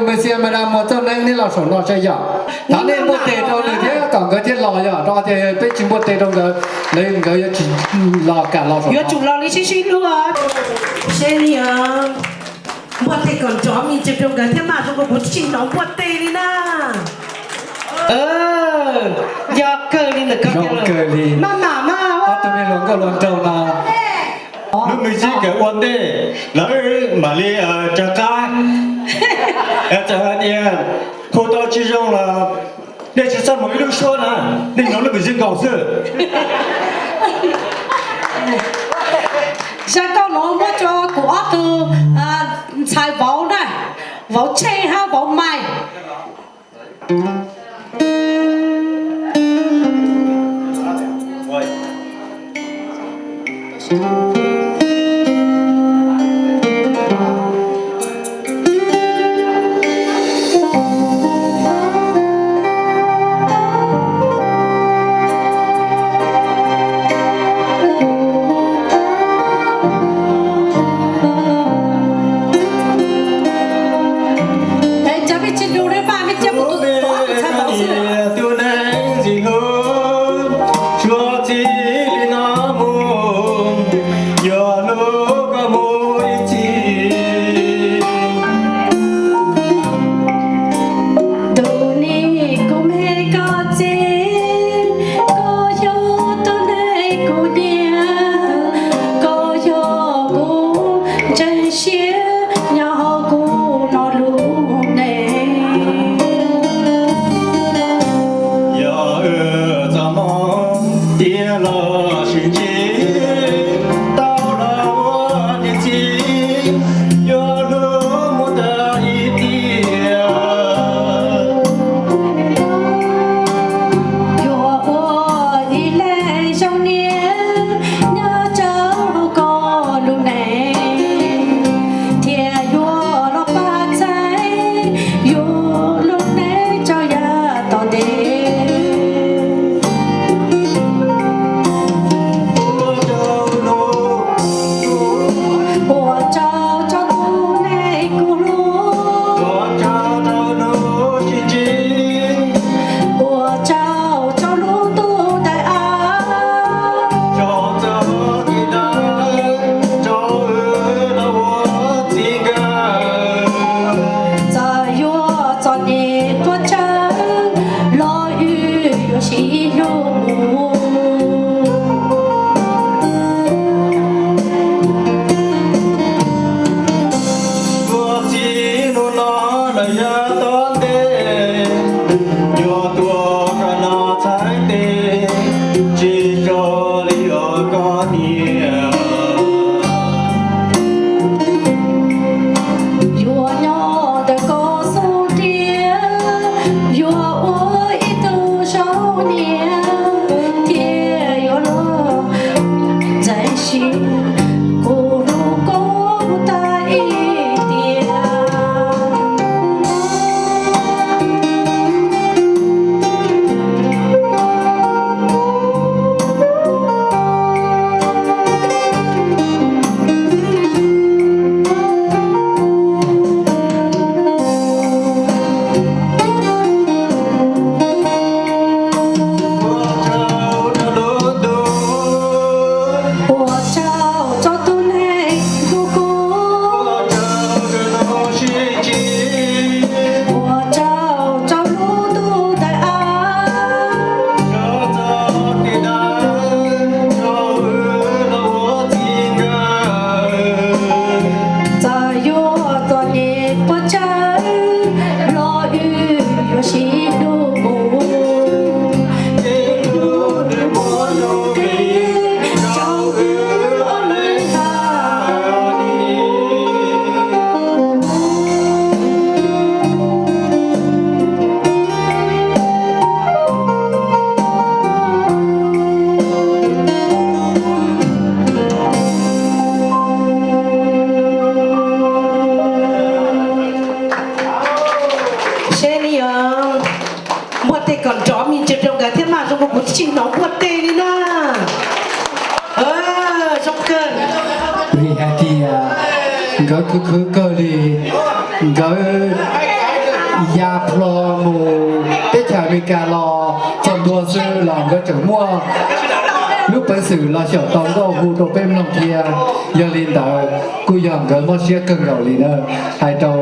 Pej xia mas na muag txoj neeb neb los saum no saib yom. Thov nej npuaj tes rau nws thiab kom nkawd thiaj los yom, rau qhov tias peb tsis npuaj tes rau nkawd, lawv nkawd yuav tsis los kam los saum no. Yuav tsum los li sib sib hlub. Seb li os, npuaj tes kom nrov me ntsis rau nkawd thiab mas, zoo nkaus kuv tsis hnov npuaj tes li na. Nco kawg li ntawm koj, zoo kawg li. Maj mam mas ob tug me hluas nkauj hluas nraug no. Lub me zib kawm ua ntej lawv mam li rov qab. Txawm hais tias hu tau tsis zoo los nej tsis txhob mus ib lub suab na, nej hnov lub me zib nkaus xwb. Zaj nkauj no muab rau kuv ob tug ntxhais vauv na, vauv Tsheej hab vauv Mais. Tus neeg ntxim hlub, suav txij li no mus, yuav hlub koj mus ib txhis. Tus neeg kuv me koj txiv, koj yog tus neeg kuv nyiam, koj yog kuv ntseeg siab nyob hauv kuv no lub neej. Yog wb txoj hmoo tiav los sis ntsib, tau los ua niam txiv, yuav hlub mus tas ib tiam. Yuav ua ib leeg zoo niam nyob rau hauv koj lub neej, thiaj yuav los pab txhawb yus lub neej rau yav tom ntej. Ua tsaug rau tus neeg kuv hlub, ua tsaug rau lub ntuj tais av, txawm yuav txom nyem puas tsawg los wb yuav sib hlub mus. Tuag txij hnub no lawm yav tom ntej, yuav tuag koj no txhais tes, tsis tso li os koj niam. Yuav nyob ntawm koj xub ntiag, yuav ua ib tug zoo niam, thiaj yuav los ntxeev siab, kuv hlub koj tas ib tiam. Ua tsaug rau tus neeg hlub kuv, ua tsaug rau lub ntuj tais av, txawm yuav txom nyem puas tsawg los wb yuav sib hlub mus. Seb li os, muab tej kom nrov me ntsis rau nkawd thiab mas, zoo nkaus kuv tsis hnov muab tej li na. Zoo kawg. Vim hais tias nkawd khwv khwv kawg li, nkawd Ya plho mus teb chaws Amelikas los txog ntua xwb los nkawd tseem muaj lub peev xwm los xyaum tau nkauj hu rau peb mloog thiab. Yog li ntawd kuj yog nkawd mob siab kawg nkaus li na, hais rau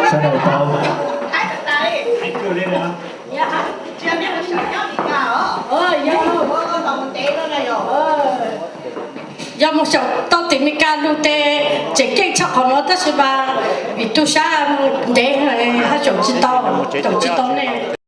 sawv daws paub. Yog mus xyaum tau tim Amelikas lug tes tseem ceeb tshaj qhov no tab sis mas vim tub sab ntev haj xyaum tsis tau, xyaum tsis tau nej.